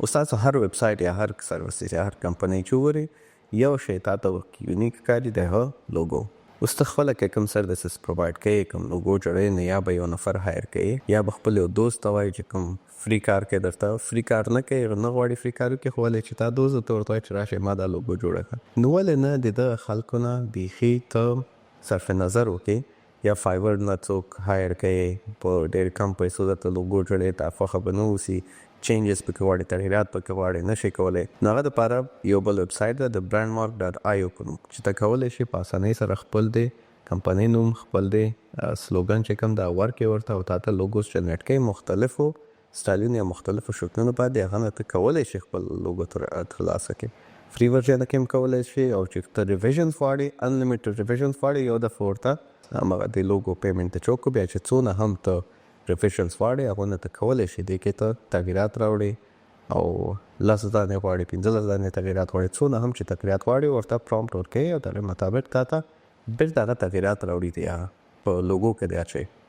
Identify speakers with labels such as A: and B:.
A: اوس تاسو هر ویب سایټ یا هر services یا هر کمپنۍ چې وګورئ، یو شی تاته unique ښکاري، د هغه لوګو. اوس ته خپله که کوم services provide کوې، کوم لوګو جوړوې، نو یا به یو نفر hire کوې یا به خپل یو دوست ته وایي چې کوم free کار کوي درته. Free کار نه کوي، نه غواړي free کار وکړي، خو ولې چې تا دوست ته ورته وایي چې راشه ما دا لوګو جوړه کړه. نو ولې نه د دغه خلکو نه بیخي ته صرف نظر وکړې یا Fiverr نه څوک hire کوې، په ډېر کم پیسو درته لوګو جوړوي، تا خوښه به نه اوسي، changes پکې غواړي، تغیرات پکې غواړي، نشي کولی. نو هغه دپاره یو بل ویب سایټ ده د brandmark.io په نوم چې ته کولی شې په اسانۍ سره خپل د کمپنۍ نوم، خپل د slogan چې کوم دا ورکې ورته او تاته logos generate کوي مختلفو سټایلونو یا مختلفو شکلونو باندې. هغه نه ته کولی شې خپل لوګو ترلاسه کړې. Free version کې هم کولی شې او چې ته revisions غواړې، unlimited revisions غواړې، یو دفعه ورته همغه د لوګو payment ته چوکو، بیا چې څونه هم ته revisions غواړې، هغه نه ته کولی شې دې کې ته تغیرات راوړې او 10 دانې غواړې، 15 دانې تغیرات غواړې، څونه هم چې تغیرات غواړې، ورته prompt ورکوې او د هغې مطابق تا ته بیرته هغه تغیرات راوړي، دی هغه په لوګو کې دی اچوي.